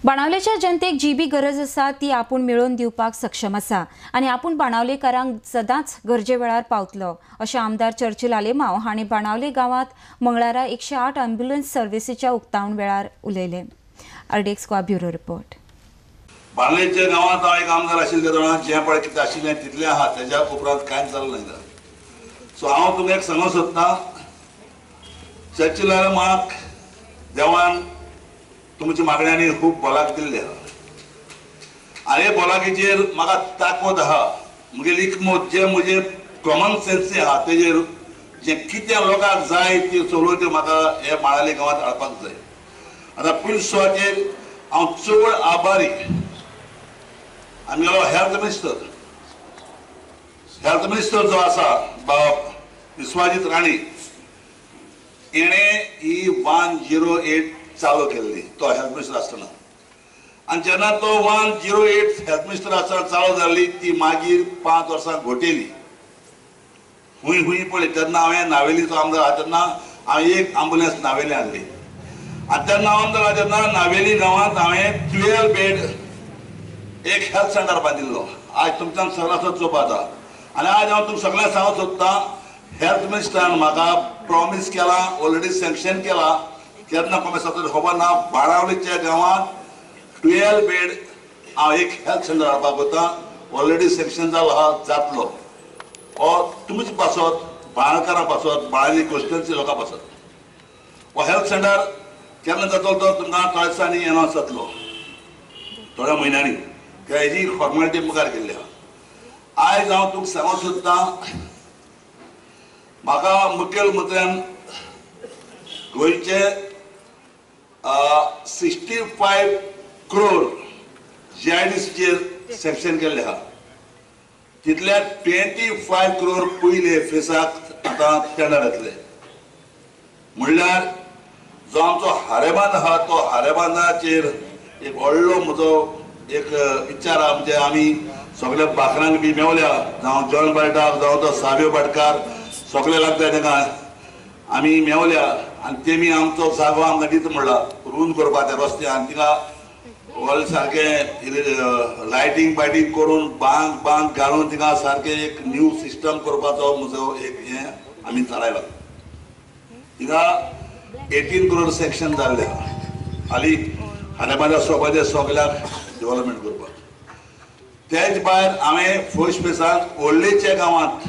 बाणावलेच्या जनतेक G B गरज आसा ती आपूण मेळोवन दिवपाक सक्षम आसा आनी आपूण बाणावलेकारांक सदांच गरजे वेळार पावतलो अशें आमदार चर्चिल आलेमांव हांणी बाणावले गांवांत मंगळारा 108 ॲम्ब्युलन्स सर्व्हिसीच्या उक्तावण वेळार उलयले. RDX Goa bureau report. बाणावलेच्या गांवांत हांव एक आमदार आशिल्ले तेन्ना जें पळय कितें आशिल्लें तितलें आहा, तेज्या उपरांत कांय जालें ना. सो हांव तुमकां एक सांगूंक सोदतां, चर्चिल आलेमांवाक देवान तुमच्या मागण्यांनी खूब भलाक दिल्ली आहा आनी हे भलाकीचेर म्हाका ताकद आहा, म्हगेली इकमत जे म्हजे कॉमन सेन्स आहा तेजेर जें कितें लोकांक जाय ती चलोवन त्यो म्हाका हे बाणावले गांवांत हाडपाक जाय. आतां पुलिसाचेर हांव चड आभारी. आमगेलो हेल्थ मिनिस्टर जो आसा बाब विश्वाजीत राणे, हेणें ही 108 चालू केल्ली तो हेल्थ मिनिस्टर आसतना. आनी जेन्ना तो 108 हेल्थ मिनिस्टर आसतना चालू जाल्ली ती मागीर 5 वर्सां घोटेली हुंय हुंय पळय. तेन्ना हांवें नावेलीचो आमदार आहा तेन्ना हांवें एक आंबुलन्स नावेली हाडली आनी तेन्ना आमदार आहा तेन्ना नावेली गांवांत हांवें 12 बेड एक हेल्थ सेंटर बांदिल्लो. आज तुमच्यान सगळ्यांचो चोवपा जाता आनी आज हांव तुमकां सगळ्यांक सांगूंक सोदतां, हेल्थ मिनिस्टरान म्हाका प्रॉमीस केलां, ऑलरेडी सँक्शन केलां, केन्ना प्रॉमीस जाता खबर ना. बाणावलीच्या गांवांत 12 बेड हांव एक हेल्थ सेंटर हाडपाक वता, ऑलरेडी सँक्शन जालो आहा, जातलो. हो तुमचे पासत, बाणावकारां पासत, बाणावली कॉन्स्टिट्युएन्सी लोकां पासत हो हेल्थ सेंटर केन्ना जातलो तो तुमकां थोड्या दिसांनी एनावन्स जातलो, थोड्या म्हयन्यांनी. हेजी फॉर्मेलिटी मुखार केल्ली आहा. आयज हांव तुमकां सांगूंक सोदतां, म्हाका मुखेलमंत्र्यान गोंयचे 65 क्रोर जीआयडीसीचेर सँक्शन केल्ले आहा, तितल्या 25 क्रोर पयले फेसाक आतां टेंडर येतले. म्हणल्यार जो आमचो हारेबांद आहा तो हारेबांदाचेर एक व्हडलो म्हजो एक विचार आहा. म्हणजे आमी सगल्या बाकरांक बी मेवल्या, जावं जॉन बार्टाक, जावं तो साव्यो भाटकार, सगळे लागता तांकां आमी मेवल्या आनी तेमी आमचो जागो आमकां दिता म्हणला रून करपाक त्या रस्ते आनी थिंगा व्हडलें सारकें लायटींग बायटींग करून बांक बांक घालून थिंगा सारकें एक न्यू सिस्टम करपाचो म्हजो एक हें आमी थारायला. थिंगा 18 क्रोर सँक्शन जाल्लें आहा हालीं हारेबांदा सोबाचें सगल्याक डेव्हलपमेंट करपाक. तेच भायर हांवें फर्स्ट फेसाक ओल्लेच्या गांवांत,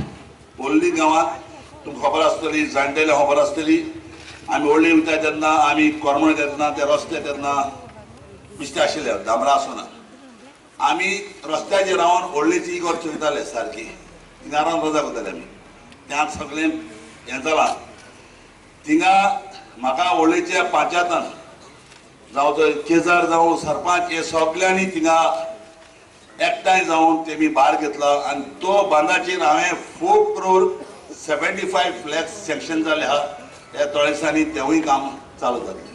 ओल्ली गांवांत तुमकां खबर आसतली, जाणटेल्या खबर आसतली, आमी ओल्ली वयता तेन्ना आमी कोरमण तेन्ना ते रस्ते तेन्ना बेश्टे आशिल्ले, डांबरां आसना. आमी रस्त्याचेर रावन ओल्लेची इगोर चलयताले सारकी, थिंगा रावन रजा करताले आमी. त्यात सगळें हें जालां. थिंगा म्हाका ओल्लेच्या पंचायतान जावं तो केजार जावं सरपंच हे सगल्यांनी थिंगा एकठांय जावन तेमी भार घेतला आनी तो बांदाचेर हांवें 4 क्रोर 75 लॅक्स सँक्शन जाले आहा. ह्या थोड्या दिसांनी तेवूय काम चालू जातलें.